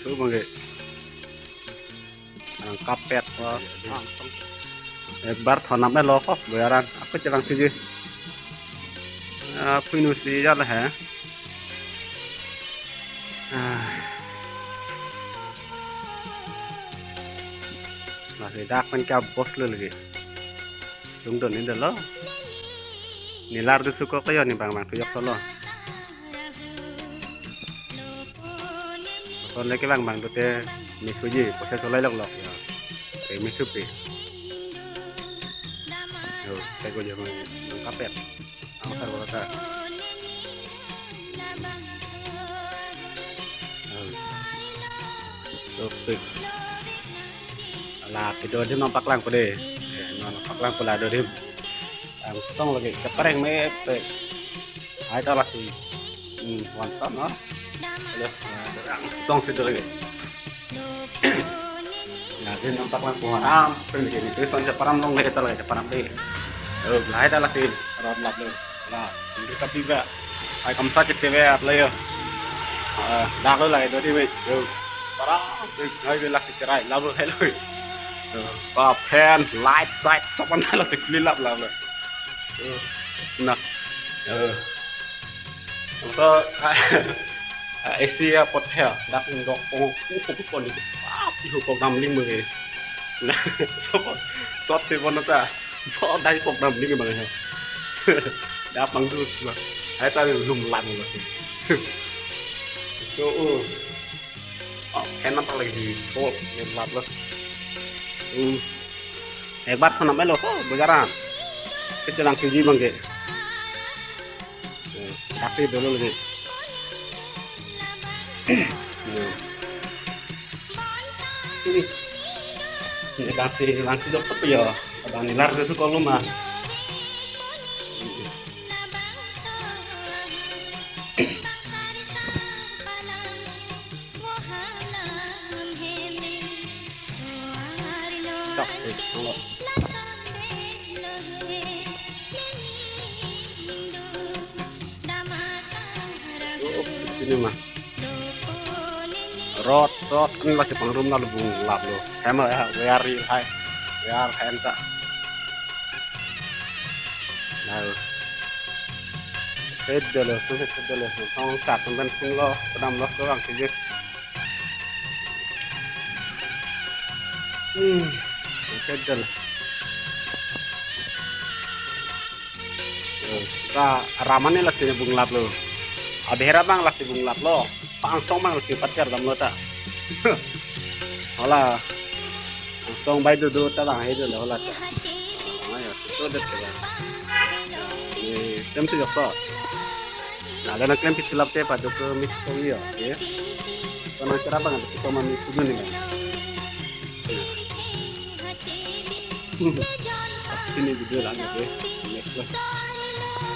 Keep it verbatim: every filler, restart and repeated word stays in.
Tu bangke. Ang kapet ko. Ekbar thonam lo kok boyaran. Ako chelang siji. Ah, pinu si jala he. Ah. Lasi dak pen kya bos lo lagi. Lungdon ini lo. Nilar du suko kayo ni bang bang tuyok solo. Kon lagi bang bang dote misuji, proses solai lok lok ya. Kayak misupi. Yo, saya ko jaman kapet. Ang sar ko ta. Tupik. Ala kedo adim nang paklang pade. Eh, nang paklang pula do adim. Ang song lagi cepereng me pe. Ai ta lasi. Hmm, wonton no. Yes, ang song situ lagi. Nah, dia nampak lang puharam, sendiri itu son ceparam long lagi ta lagi ceparam deh. Oh, lahai ta lasi rot lap lo. Nah, ini tapi ba. Ai kamsa cek tewe at lo yo. Ah, dak lo lagi do di me. Yo. Para, ai bela si cerai, lap lo hai lo. Yo. Pa fan, light, side, sopan lasi kuli lap lap lo. Yo. Nah. Yo. So, A C apot he, dak dok pong, u pong pon di. Ap, ihu pong namling mage. Nah, so, sot si pon ta. Bo dai pok namling bang he. Dak pangdu sila. Hai ta lum lang lo si. So, oh. Oh, kenapa lagi di pol, main lap lo. Hmm. Ekbar thonam lo, oh, boyaran. Kita lang siji bangke. Hmm, tapi dulu lagi. Hmm. Ini. Ini lang si, lang si dokter ya. Abang nilar ke suka lu mah. Cok, eh, tunggu. Oh, sini mah. Rot, rot, kan lasi pangrum na lubung lap lo. Hem ya, we are real high. We are high anta. Nah. Pedal lo, tu pedal lo. Tong sat tong kan pung lo, padam lo, tu bang siji. Hmm. Pedal. Yo, ta raman ni lasi bung lap lo. Abhera bang lasi bung lap lo. Pangsong bang lasi patyar dam lo ta. Hala. Pangsong bai do do ta bang hai do lo hala ta. Ayo, so det ta bang. Ni tem tu yok to. Nah, ada nak klem pisi lap te pa do ke mix kong yo, ya. Kono cara bang ada kita mami kudu ni bang. Sini video lang ya, next lah.